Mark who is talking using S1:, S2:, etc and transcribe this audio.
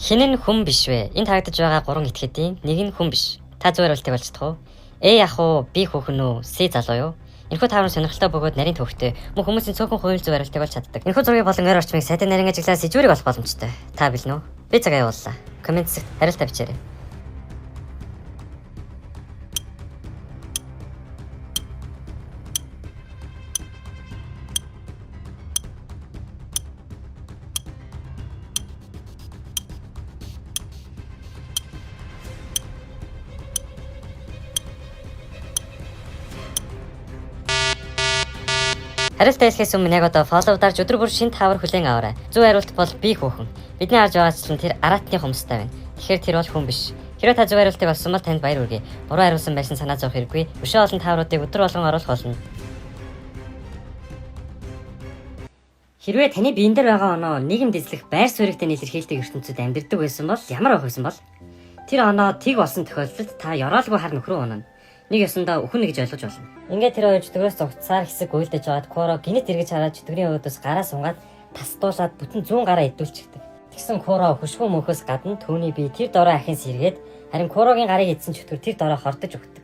S1: Хэн нь хүн биш вэ? Энд харагдаж байгаа гурван этгээдийн нэг нь хүн биш. Та зөв хариултыг олж чадах уу? A ах уу, B хүүхэн үү, C залуу юу? Энэхүү таавар сонирхолтой бөгөөд нарийн төвөгтэй. Мөн хүмүүсийн цөөхөн хувийн зөв хариултыг олж чаддаг. Энэхүү зургийг болон ойр орчмыг сайтай нарийн ажиглаад сэжүүрийг олох боломжтой. Та бэлэн үү? Би цагаа явууллаа. Коммент хэсэгт хариултаа бичээрэй. Хариултаа хэлэхээс өмнө яг одоо follow дарж өдөр бүр шинэ таавар хүлээн аваарай. Зөв хариулт бол би хүүхэн. Бидний харж байгаачлан тэр араатны хумстай байна. Тэгэхээр тэр бол хүн биш. Хэрвээ та зөв хариултыг олсон бол танд баяр хүргэе. Буруу хариулсан байсан санаа зовох хэрэггүй. Өшөө олон таавруудыг өдөр болгон оруулах болно. Хэрвээ таны биен дээр байгаа оноо нийгэмд эзлэх байр суурьтай илэрхийлдэг ертөнцид амьдардаг байсан бол ямар байх байсан бол? Тэр оноо тэг болсон тохиолдолд та ёроолгүй хар нөхрөө унана. Нэг ёсондоо үхэн гэж ойлгож болно. Ингээд тэр хоёр чөтгөрөөс зугтсаар хэсэг гуйлдаж байгаад Куро гинэт эргэж хараад чөтгөрийн өөдөөс гараа сунгаад тасдуулаад бүтэн зүүн гараа идүүлчихдэг. Тэгсэн Куро хөшгөө мөнхөөс гадна түүний бие тэр дорой ахин сэргээд харин Курогийн гарыг идсэн чөтгөр тэр дорой хордож өгдөг.